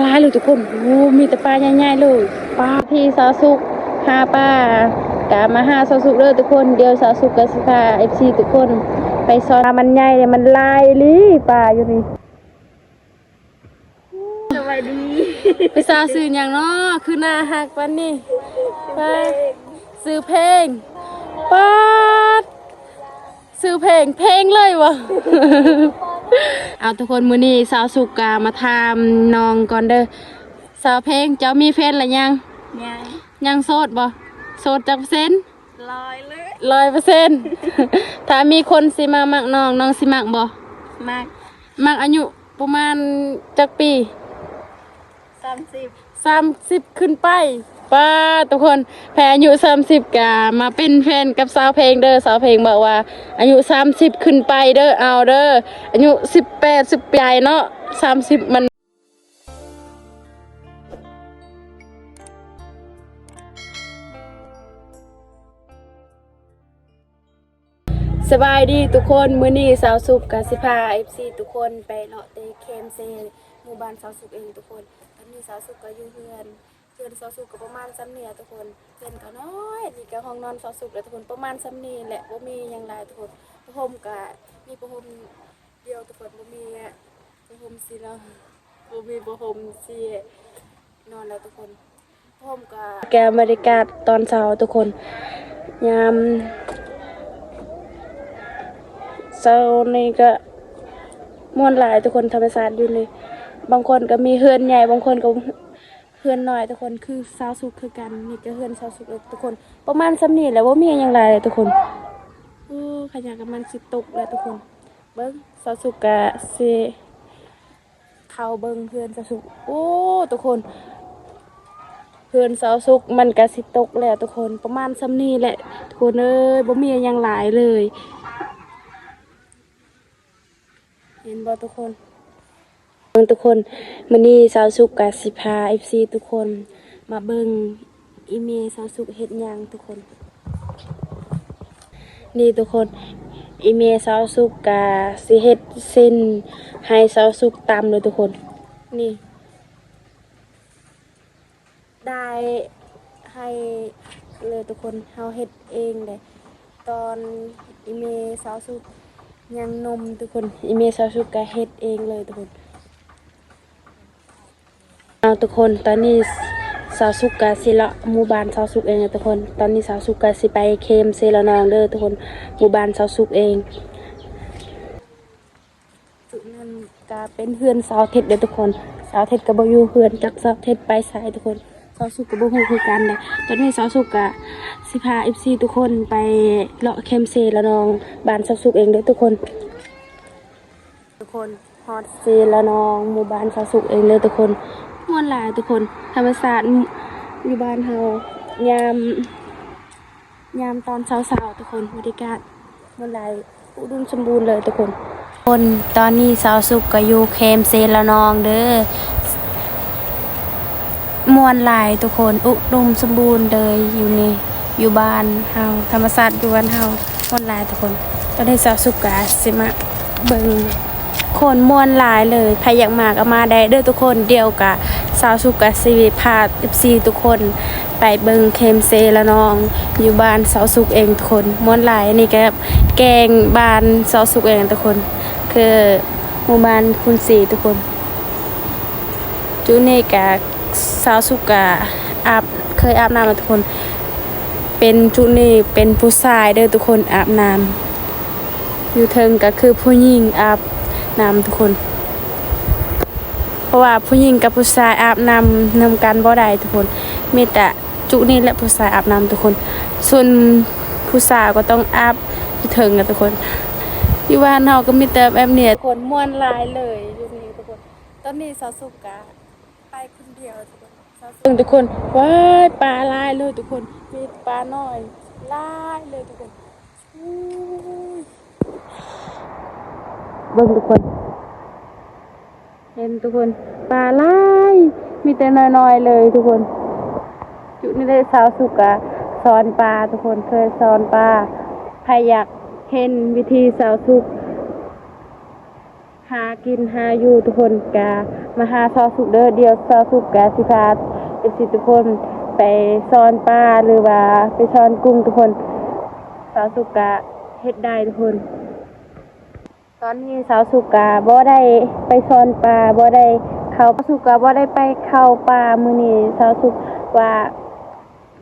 ຫຼາຍເລີຍທຸກຄົນ. ໂອ້ ມີແຕ່ປາໃຫຍ່ໆເລີຍ. ປາທີ່ສາວສຸກຫາປາ ກະມາຫາສາວສຸກເດີທຸກຄົນ. ດຽວສາວສຸກກະຊິພາເອັຟຊີທຸກຄົນໄປຊ່ອນ. ປາມັນໃຫຍ່ເດ້ ມັນຫຼາຍອີ່ຫຼີປາຢູ່ນີ້. ສະບາຍດີ. ຜູ້ສາວຊື່ຫຍັງເນາະ ຄືໜ້າຮັກປານນີ້? ປາ ຊື່ເພງ. ປາດ ຊື່ເພງ ເພງເລີຍບໍ່? ເອົາທຸກຄົນ ມື້ນີ້ສາວສຸກກະມາຖາມນ້ອງກ່ອນເດີ. ສາວເພງ ເຈົ້າມີແຟນລະຍັງ? ຍັງ. ຍັງໂສດບໍ່? ໂສດຈັກເປີເຊັນ? ຮ້ອຍເລີຍ ຮ້ອຍເປີເຊັນ. ຖ້າມີຄົນຊິມາມັກນ້ອງ ນ້ອງຊິມັກບໍ່? ມັກ. ມັກອາຍຸປະມານຈັກປີ? ສາມສິບ ສາມສິບຂຶ້ນໄປ. ປ້າ ທຸກຄົນ ໃຜອາຍຸສາມສິບກະມາເປັນແຟນກັບສາວເພງເດີ. ສາວເພງບອກວ່າອາຍຸສາມສິບຂຶ້ນໄປເດີ ເອົາເດີ. ອາຍຸສິບແປດ ສິບປາຍເນາະ ສາມສິບມັນ. ສະບາຍດີທຸກຄົນ. ມື້ນີ້ສາວສຸກກະຊິພາເອັຟຊີທຸກຄົນໄປເລາະເຕະເຄມເຊ ໝູ່ບ້ານສາວສຸກເອງທຸກຄົນ. ຕອນນີ້ສາວສຸກກະຢູ່ເຮືອນ ເຮືອນສາວສຸກກະປະມານສ່ຳນີ້ແຫຼະທຸກຄົນ. ເຮືອນກະນ້ອຍ ອັນນີ້ກະຫ້ອງນອນສາວສຸກແຫຼະທຸກຄົນ ປະມານສ່ຳນີ້ແຫຼະ ບໍ່ມີຫຍັງຫຼາຍທຸກຄົນ. ຜ້າຫົ່ມກະມີຜ້າຫົ່ມດຽວທຸກຄົນ ບໍ່ມີຜ້າຫົ່ມຊິນອນ ບໍ່ມີຜ້າຫົ່ມຊິນອນແລ້ວທຸກຄົນ. ພ້ອມກະແກະບັນຍາກາດຕອນເຊົ້າທຸກຄົນ. ຍາມເຊົ້ານີ້ກະມ່ວນຫຼາຍທຸກຄົນ ທຳມະຊາດຢູ່ນີ້. ບາງຄົນກະມີເຮືອນໃຫຍ່ ບາງຄົນກະເຮືອນນ້ອຍທຸກຄົນ ຄືສາວສຸກຄືກັນ. ນີ້ກະເຮືອນສາວສຸກເອີງທຸກຄົນ ປະມານສ່ຳນີ້ແຫຼະ ບໍ່ມີຫຍັງຫຼາຍເລີຍທຸກຄົນ. ໂອ້ ຂະຫຍັງກະມັນຊິຕົກແລ້ວທຸກຄົນ. ເບິ່ງ ສາວສຸກກະຊິ ເຂົ້າເບິ່ງເຮືອນສາວສຸກ. ໂອ້ ທຸກຄົນ ເຮືອນສາວສຸກມັນກະຊິຕົກແລ້ວທຸກຄົນ ປະມານສ່ຳນີ້ແຫຼະທຸກຄົນເອີຍ ບໍ່ມີຫຍັງຫຼາຍເລີຍ ເຫັນບໍ່ທຸກຄົນ? ເບິ່ງທຸກຄົນ ມື້ນີ້ສາວສຸກກະຊິພາເອັຟຊີທຸກຄົນມາເບິ່ງ ອີ່ແມ່ສາວສຸກເຮັດຫຍັງທຸກຄົນ. ນີ້ທຸກຄົນ ອີ່ແມ່ສາວສຸກກະຊິເຮັດເສັ້ນໃຫ້ສາວສຸກຕຳເລີຍທຸກຄົນ. ນີ້ ໄດ້ໃຫ້ເລີຍທຸກຄົນ ເຮົາເຮັດເອງເດ້ ຕອນອີ່ແມ່ສາວສຸກຍັງໜຸ່ມທຸກຄົນ ອີ່ແມ່ສາວສຸກກະເຮັດເອງເລີຍທຸກຄົນ. ເອົາທຸກຄົນ ຕອນນີ້ສາວສຸກກະຊິເລາະໝູ່ບ້ານສາວສຸກເອງທຸກຄົນ. ຕອນນີ້ສາວສຸກກະຊິໄປເຄມເຊລະນອງເດີທຸກຄົນ ໝູ່ບ້ານສາວສຸກເອງ. ຈຸດນັ້ນກະເປັນເຮືອນສາວເທັດເດີທຸກຄົນ. ສາວເທັດກະບໍ່ຢູ່ເຮືອນ ຈັກສາວເທັດໄປໃສທຸກຄົນ ສາວສຸກກະບໍ່ຮູ້ຄືກັນເດ້. ຕອນນີ້ສາວສຸກກະຊິພາເອັຟຊີທຸກຄົນໄປເລາະເຄມເຊລະນອງ ບ້ານສາວສຸກເອງເດີທຸກຄົນ. ທຸກຄົນ ຮອດເຊລະນອງ ໝູ່ບ້ານສາວສຸກເອງເດີທຸກຄົນ. ມ່ວນຫຼາຍທຸກຄົນ ທຳມະຊາດຢູ່ບ້ານເຮົາ ຍາມ ຍາມຕອນເຊົ້າໆທຸກຄົນ ບັນຍາກາດມ່ວນຫຼາຍ ອຸດົມສົມບູນເລີຍທຸກຄົນ. ຄົນ ຕອນນີ້ສາວສຸກກະຢູ່ເຄມເຊລະນອງເດີ ມ່ວນຫຼາຍທຸກຄົນ ອຸດົມສົມບູນເລີຍຢູ່ນີ້ ຢູ່ບ້ານເຮົາ ທຳມະຊາດຢູ່ບ້ານເຮົາ ມ່ວນຫຼາຍທຸກຄົນ. ຕອນນີ້ສາວສຸກກະຊິມາເບິ່ງ ຄົນມ່ວນຫຼາຍເລີຍ ໃຜຢາກມາກະມາໄດ້ເດີທຸກຄົນ. ດຽວກະສາວສຸກກະຊິພາເອັຟຊີທຸກຄົນໄປເບິ່ງເຄມເຊລະນອງ ຢູ່ບ້ານສາວສຸກເອງທຸກຄົນ ມ່ວນຫຼາຍ. ນີ້ກະແກງບ້ານສາວສຸກເອງທຸກຄົນ ຄືໝູ່ບ້ານຄຸນສີທຸກຄົນ. ຈຸດນີ້ກະ ສາວສຸກກະອາບ ເຄີຍອາບນ້ຳແລ້ວທຸກຄົນ. ເປັນຈຸດນີ້ເປັນຜູ້ຊາຍເດີທຸກຄົນອາບນ້ຳ ຢູ່ເທິງກະຄືຜູ້ຍິງອາບນ້ຳທຸກຄົນ ເພາະວ່າຜູ້ຍິງກັບຜູ້ຊາຍອາບນ້ຳນຳກັນບໍ່ໄດ້ທຸກຄົນ. ມີແຕ່ຈຸດນີ້ແຫຼະຜູ້ຊາຍອາບນ້ຳທຸກຄົນ ສ່ວນຜູ້ສາວກະຕ້ອງອາບຢູ່ເທິງແຫຼະທຸກຄົນ. ຢູ່ບ້ານເຮົາກະມີແຕ່ແບບນີ້ທຸກຄົນ ມ່ວນຫຼາຍເລີຍຢູ່ນີ້ທຸກຄົນ. ຕອນນີ້ສາວສຸກກະ ໄປຄົນດຽວທຸກຄົນ ເບິ່ງທຸກຄົນ ວ້າຍ ປາຫຼາຍເລີຍທຸກຄົນ ມີປານ້ອຍຫຼາຍເລີຍທຸກຄົນ. ອູ້ຍ ເບິ່ງທຸກຄົນ ເຫັນທຸກຄົນ ປາຫຼາຍ ມີແຕ່ນ້ອຍໆເລີຍທຸກຄົນ. ຈຸດນີ້ເດ້ ສາວສຸກກະສອນປາທຸກຄົນ ເຄີຍສອນປາ. ໃຜຢາກເຫັນວິທີສາວສຸກ ຫາກິນຫາຢູ່ທຸກຄົນ ກະມາຫາສາວສຸກເດີ. ດຽວສາວສຸກກະຊິພາເອັຟຊີທຸກຄົນໄປຊ້ອນປາ ຫຼືວ່າໄປຊ້ອນກຸ້ງທຸກຄົນ. ສາວສຸກກະເຮັດໄດ້ທຸກຄົນ. ຕອນນີ້ສາວສຸກກະບໍ່ໄດ້ໄປຊ້ອນປາ ບໍ່ໄດ້ເຂົ້າ ສາວສຸກກະບໍ່ໄດ້ໄປເຂົ້າປ່າ. ມື້ນີ້ສາວສຸກວ່າ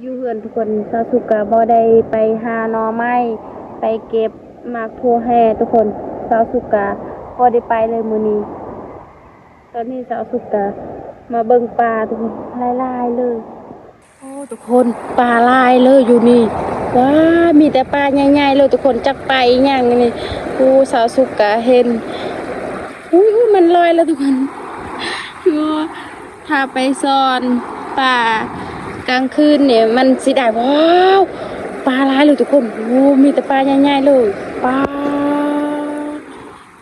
ຢູ່ເຮືອນທຸກຄົນ. ສາວສຸກກະບໍ່ໄດ້ໄປຫາໜໍ່ໄມ້ ໄປເກັບໝາກຖົ່ວແຮ່ທຸກຄົນ. ສາວສຸກກະບໍ່ໄດ້ໄປເລີຍມື້ນີ້. ຕອນນີ້ສາວສຸກກະມາເບິ່ງປາທຸກຄົນ ຫຼາຍໆເລີຍ. ໂອ້ ທຸກຄົນ ປາຫຼາຍເລີຍຢູ່ນີ້. ວ້າ ມີແຕ່ປາໃຫຍ່ໆເລີຍທຸກຄົນ ຈັກປາອີ່ຫຍັງນີ້. ໂອ້ ສາວສຸກກະເຫັນ ອຸ້ຍ ອຸ້ຍ ມັນລອຍແລ້ວທຸກຄົນ. ຄືວ່າ ຖ້າໄປຊ້ອນປາກາງຄືນນີ້ ມັນຊິໄດ້. ວ້າວ ປາຫຼາຍເລີຍທຸກຄົນ. ໂອ້ ມີແຕ່ປາໃຫຍ່ໆເລີຍ. ປາ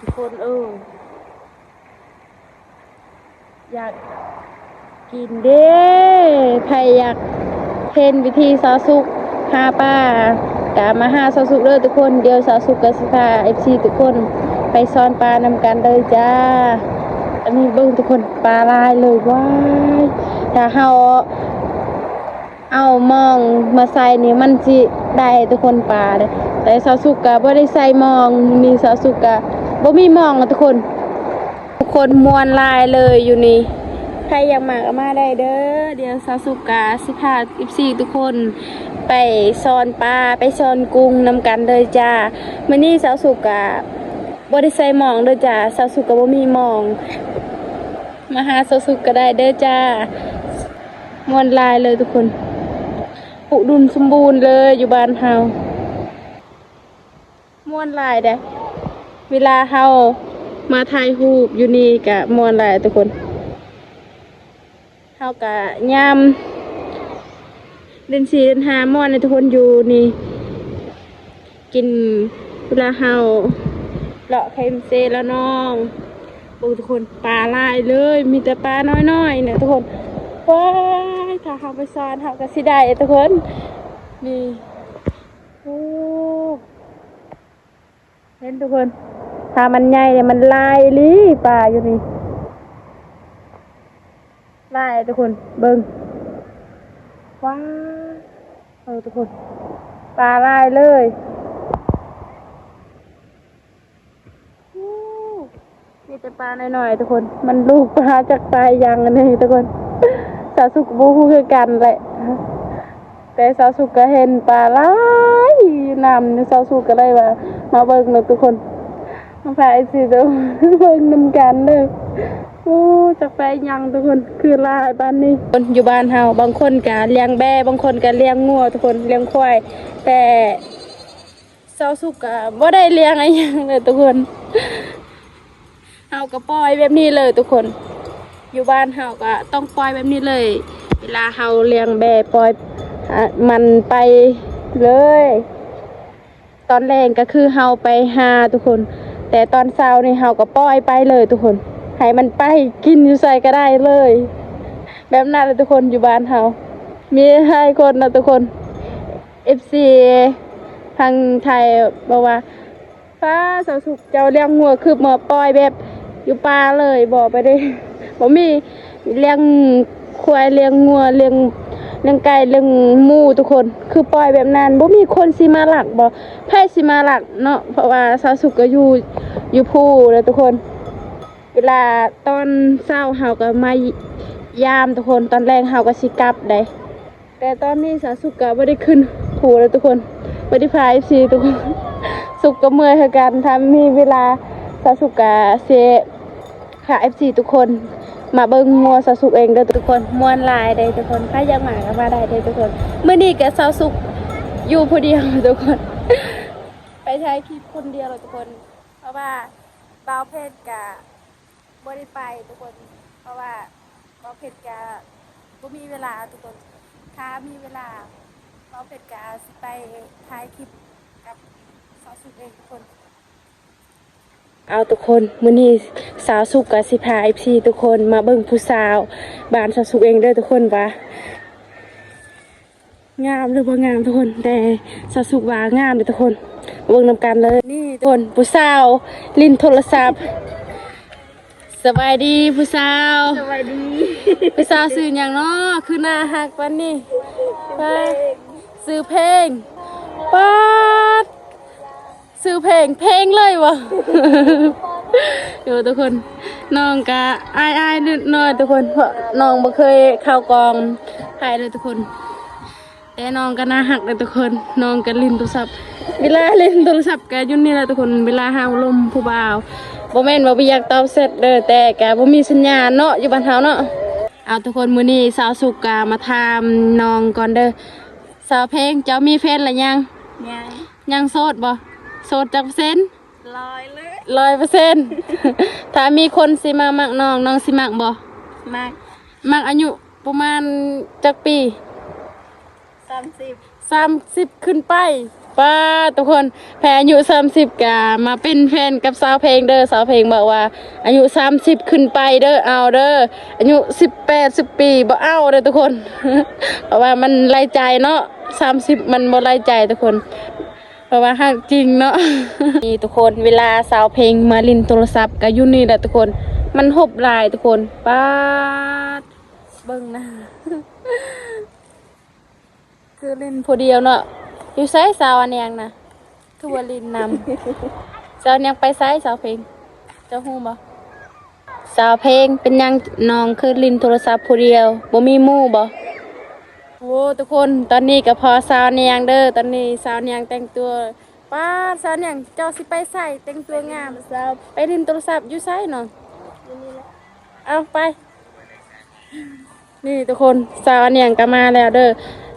ທຸກຄົນເອີຍ ຢາກກິນເດ້. ໃຜຢາກເຫັນວິທີສາວສຸກຫາປາ ກະມາຫາສາວສຸກເດີທຸກຄົນ. ດຽວສາວສຸກກະຊິພາເອັຟຊີທຸກຄົນໄປຊ້ອນປານຳກັນເດີຈ້າ. ອັນນີ້ເບິ່ງທຸກຄົນ ປາຫຼາຍເລີຍ. ວ້າຍ ຖ້າເຮົາເອົາມອງມາໃສ່ນີ້ ມັນຊິໄດ້ທຸກຄົນ ປາເດ້. ແຕ່ສາວສຸກກະບໍ່ໄດ້ໃສ່ມອງ ມີສາວສຸກກະບໍ່ມີມອງທຸກຄົນ. ທຸກຄົນມ່ວນຫຼາຍເລີຍຢູ່ນີ້. ໃຜຢາກມາກະມາໄດ້ເດີ. ດຽວສາວສຸກກະຊິພາເອັຟຊີທຸກຄົນໄປຊ້ອນປາ ໄປຊ້ອນກຸ້ງນຳກັນເດີຈ້າ. ມື້ນີ້ສາວສຸກກະບໍ່ໄດ້ໃສ່ມອງເດີຈ້າ. ສາວສຸກກະບໍ່ມີມອງ. ມາຫາສາວສຸກກະໄດ້ເດີຈ້າ. ມ່ວນຫຼາຍເລີຍທຸກຄົນ. ອຸດົມສົມບູນເລີຍຢູ່ບ້ານເຮົາ. ມ່ວນຫຼາຍເດ້. ເວລາເຮົາມາຖ່າຍຮູບຢູ່ນີ້ກະມ່ວນຫຼາຍທຸກຄົນ. ເຮົາກະຍາມເດືອນສີ່ເດືອນຫ້າມ່ວນເດ້ທຸກຄົນ ຢູ່ນີ້ກິນ ເວລາເຮົາເລາະເຄເອັມເຊລະນອງ. ເບິ່ງທຸກຄົນ ປາຫຼາຍເລີຍ ມີແຕ່ປານ້ອຍໆນະທຸກຄົນ. ວ້າຍ ຖ້າເຮົາໄປຊ້ອນເຮົາກະຊິໄດ້ທຸກຄົນ. ນີ້ ໂອ້ ເຫັນທຸກຄົນ ຖ້າມັນໃຫຍ່ນີ້ມັນຫຼາຍອີ່ຫຼີ ປາຢູ່ນີ້ ຫຼາຍທຸກຄົນ. ເບິ່ງ ວ້າ ເອີ ທຸກຄົນ ປາຫຼາຍເລີຍ. ໂອ້ ມີແຕ່ປານ້ອຍໆທຸກຄົນ. ມັນລູກປາຈັກປາຫຍັງອັນນີ້ທຸກຄົນ. ສາວສຸກກະບໍ່ຮູ້ຄືກັນແຫຼະ ແຕ່ສາວສຸກກະເຫັນປາຫຼາຍຢູ່ນ້ຳ ສາວສຸກກະເລີຍວ່າມາເບິ່ງເນາະທຸກຄົນ. ມາພາເອັຟຊີເດີ ເບິ່ງນຳກັນເດີ. ໂອ້ ຈັກປາອີ່ຫຍັງທຸກຄົນ ຄືຫຼາຍປານນີ້. ຄົນຢູ່ບ້ານເຮົາ ບາງຄົນກະລ້ຽງແບ້ ບາງຄົນກະລ້ຽງງົວທຸກຄົນ ລ້ຽງຄວາຍ. ແຕ່ສາວສຸກກະບໍ່ໄດ້ລ້ຽງອີ່ຫຍັງເລີຍທຸກຄົນ. ເຮົາກະປ່ອຍແບບນີ້ເລີຍທຸກຄົນ. ຢູ່ບ້ານເຮົາກະຕ້ອງປ່ອຍແບບນີ້ເລີຍ. ເວລາເຮົາລ້ຽງແບ້ ປ່ອຍ ອາ ມັນໄປເລີຍ. ຕອນແລງກະຄືເຮົາໄປຫາທຸກຄົນ ແຕ່ຕອນເຊົ້ານີ້ເຮົາກະປ່ອຍໄປເລີຍທຸກຄົນ ໃຫ້ມັນໄປກິນຢູ່ໃສກະໄດ້ເລີຍ. ແບບນັ້ນແຫຼະທຸກຄົນ ຢູ່ບ້ານເຮົາ ມີຫຼາຍຄົນນະທຸກຄົນ. ເອັຟຊີທາງໄທບອກວ່າ ປ້າ ສາວສຸກ ເຈົ້າລ້ຽງງົວຄືມາປ່ອຍແບບຢູ່ປ່າເລີຍ ບໍ່ໄປເດ້ ບໍ່ມີລ້ຽງຄວາຍ ລ້ຽງງົວ ລ້ຽງ ລ້ຽງໄກ່ ລ້ຽງໝູທຸກຄົນ. ຄືປ່ອຍແບບນັ້ນ ບໍ່ມີຄົນຊິມາລັກບໍ? ໃຜຊິມາລັກເນາະ ເພາະວ່າສາວສຸກກະຢູ່ ຢູ່ພູແຫຼະທຸກຄົນ. ເວລາຕອນເຊົ້າເຮົາກະມາຢາມທຸກຄົນ ຕອນແລງເຮົາກະຊິກັບໄດ໋. ແຕ່ຕອນນີ້ສາວສຸກກະບໍ່ໄດ້ຂຶ້ນພູແລ້ວທຸກຄົນ ບໍ່ໄດ້ພາເອັຟຊີທຸກຄົນ. ສຸກກະເມື່ອຍຄືກັນ ຖ້າມີເວລາສາວສຸກກະຊິພາເອັຟຊີທຸກຄົນມາເບິ່ງງົວສາວສຸກເອງເດີທຸກຄົນ. ມ່ວນຫຼາຍເດ້ທຸກຄົນ ໃຜຢາກມາກະມາໄດ້ເດ້ທຸກຄົນ. ມື້ນີ້ກະສາວສຸກຢູ່ຜູ້ດຽວທຸກຄົນ ໄປຖ່າຍຄລິບຄົນດຽວແລ້ວທຸກຄົນ ເພາະວ່າບ່າວເພັດກະ ບໍ່ໄດ້ໄປທຸກຄົນ ເພາະວ່າບ່າວເພັດກະບໍ່ມີເວລາທຸກຄົນ. ຖ້າມີເວລາບ່າວເພັດກະຊິໄປຖ່າຍຄລິບກັບສາວສຸກເອງທຸກຄົນ. ເອົາທຸກຄົນ ມື້ນີ້ສາວສຸກກະຊິພາເອັຟຊີທຸກຄົນມາເບິ່ງຜູ້ສາວບ້ານສາວສຸກເອງເດີທຸກຄົນ ວ່າ ງາມຫຼືບໍ່ງາມທຸກຄົນ ແຕ່ສາວສຸກວ່າງາມເດ້ທຸກຄົນ. ເບິ່ງນຳກັນເລີຍ ນີ້ທຸກຄົນ ຜູ້ສາວຫຼິ້ນໂທລະສັບ ສະບາຍດີຜູ້ສາວ. ສະບາຍດີ. ຜູ້ສາວຊື່ຫຍັງເນາະ ຄືໜ້າຮັກປານນີ້? ປາ ຊື່ເພັງ. ປາດ ຊື່ເພັງ ເພັງເລີຍບໍ່? ໂອ້ ທຸກຄົນ ນ້ອງກະອາຍໆໜ້ອຍໆ ທຸກຄົນ ເພາະນ້ອງບໍ່ເຄີຍເຂົ້າກອງຖ່າຍເລີຍທຸກຄົນ. ແຕ່ນ້ອງກໍໜ້າຮັກເດ້ທຸກຄົນ ນ້ອງກໍຫຼິ້ນໂທລະສັບ ເວລາຫຼິ້ນໂທລະສັບກໍຢູ່ນີ້ແຫຼະທຸກຄົນ ເວລາຫາລົມຜູ້ບ່າວ ບໍ່ແມ່ນວ່າບໍ່ຢາກຕອບແຊັດເດີ ແຕ່ກໍບໍ່ມີສັນຍານເນາະ ຢູ່ບ້ານເຮົາເນາະ. ເອົາທຸກຄົນ ມື້ນີ້ສາວສຸກກໍມາຖາມນ້ອງກ່ອນເດີ ສາວເພັງ ເຈົ້າມີແຟນລະຍັງ? ຍັງ. ຍັງໂສດບໍ່? ໂສດຈັກເປີເຊັນ? ຮ້ອຍເລີຍ ຮ້ອຍເປີເຊັນ. ຖ້າມີຄົນຊິມາມັກນ້ອງ ນ້ອງຊິມັກບໍ່? ມັກ. ມັກອາຍຸປະມານຈັກປີ? ສາມສິບ ສາມສິບຂຶ້ນໄປ. ປ້າ ທຸກຄົນ ໃຜອາຍຸສາມສິບກະມາເປັນແຟນກັບສາວເພັງເດີ ສາວເພັງບອກວ່າອາຍຸສາມສິບຂຶ້ນໄປເດີ ເອົາເດີ ອາຍຸສິບແປດ ສິບປີບໍ່ເອົາເດີທຸກຄົນ ເພາະວ່າມັນຫຼາຍໃຈເນາະ ສາມສິບມັນບໍ່ຫຼາຍໃຈທຸກຄົນ ເພາະວ່າຮັກຈິງເນາະ. ນີ້ທຸກຄົນ ເວລາສາວເພັງມາຫຼິ້ນໂທລະສັບກະຢູ່ນີ້ແຫຼະທຸກຄົນ ມັນຮົບຫຼາຍທຸກຄົນ ປ້າດ ເບິ່ງນະ. ຄືຫຼິ້ນຜູ້ດຽວເນາະ ຢູ່ໃສສາວອານຽງນະ ຄືວ່າຫຼິ້ນນຳ ສາວອານຽງໄປໃສ ສາວເພັງ ເຈົ້າຮູ້ບໍ່? ສາວເພັງ ເປັນຫຍັງນ້ອງຄືຫຼິ້ນໂທລະສັບຜູ້ດຽວ ບໍ່ມີໝູ່ບໍ່? ໂອ້ ທຸກຄົນ ຕອນນີ້ກໍພໍສາວອານຽງເດີ ຕອນນີ້ສາວອານຽງແຕ່ງຕົວ ປ້າດ ສາວອານຽງ ເຈົ້າຊິໄປໃສ ແຕ່ງຕົວງາມ ສາວ ໄປຫຼິ້ນໂທລະສັບຢູ່ໃສນ້ອງ? ຢູ່ນີ້ແຫຼະ ເອົາໄປ. ນີ້ທຸກຄົນ ສາວອານຽງກໍມາແລ້ວເດີ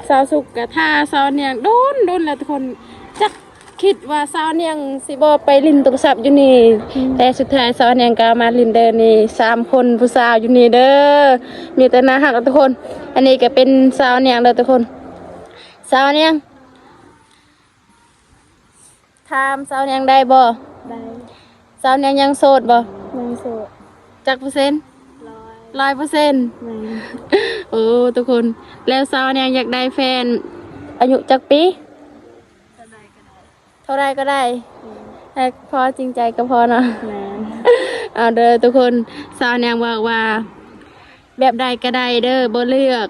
ສາວສຸກກໍຖ້າສາວອານຽງດົນໆແລ້ວທຸກຄົນ ຈັກຄິດວ່າສາວອານຽງຊິບໍ່ໄປຫຼິ້ນໂທລະສັບຢູ່ນີ້ ອືມ ແຕ່ສຸດທ້າຍສາວອານຽງກໍມາຫຼິ້ນເດີ ນີ້ສາມຄົນຜູ້ສາວຢູ່ນີ້ເດີ ມີແຕ່ໜ້າຮັກທຸກຄົນ. ອັນນີ້ກໍເປັນສາວອານຽງເດີທຸກຄົນ ສາວອານຽງ ຖາມສາວແນງໄດ້ບໍ່? ໄດ້. ສາວແນງຍັງໂສດບໍ່? ຍັງໂສດ. ຈັກເປີເຊັນ? ຮ້ອຍ ຮ້ອຍເປີເຊັນ. ແມ່ນ. ໂອ້ ທຸກຄົນ ແລ້ວສາວແນງຢາກໄດ້ແຟນອາຍຸຈັກປີ? ເທົ່າໃດກໍໄດ້ ເທົ່າໃດກໍໄດ້ ແມ່ນ ໃຫ້ພໍຈິງໃຈກໍພໍເນາະ. ແມ່ນ. ເອົາເດີທຸກຄົນ ສາວແນງບອກວ່າ ແບບໃດກໍໄດ້ເດີ ບໍ່ເລືອກ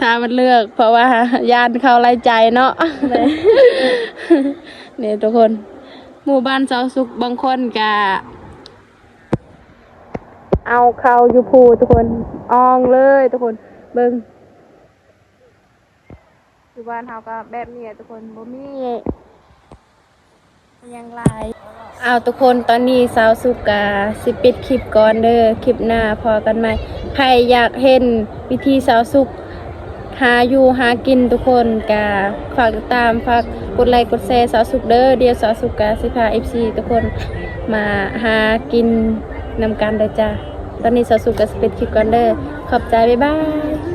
ຖ້າມັນເລືອກ ເພາະວ່າຢ້ານເຂົາຫຼາຍໃຈເນາະ. ແມ່ນ. ນີ້ທຸກຄົນ ໝູ່ບ້ານສາວສຸກບາງຄົນກະເອົາເຂົ້າຢູ່ພູທຸກຄົນ ອ່ອງເລີຍທຸກຄົນ ເບິ່ງ ຢູ່ບ້ານເຮົາກໍແບບນີ້ແຫຼະທຸກຄົນ ບໍ່ມີຫຍັງຫຼາຍ. ເອົາທຸກຄົນ ຕອນນີ້ສາວສຸກກະຊິປິດຄລິບກ່ອນເດີ ຄລິບໜ້າພໍ້ກັນໃໝ່. ໃຜຢາກເຫັນວິຖີສາວສຸກຫາຢູ່ຫາກິນ ທຸກຄົນກະຝາກຕິດຕາມ ຝາກກົດໄລກົດແຊສາວສຸກເດີ ດຽວສາວສຸກກະຊິພາເອັຟຊີທຸກຄົນມາຫາກິນນຳກັນເດີຈ້າ. ຕອນນີ້ສາວສຸກກະຊິປິດຄລິບກ່ອນເດີ ຂອບໃຈ ບາຍບາຍ.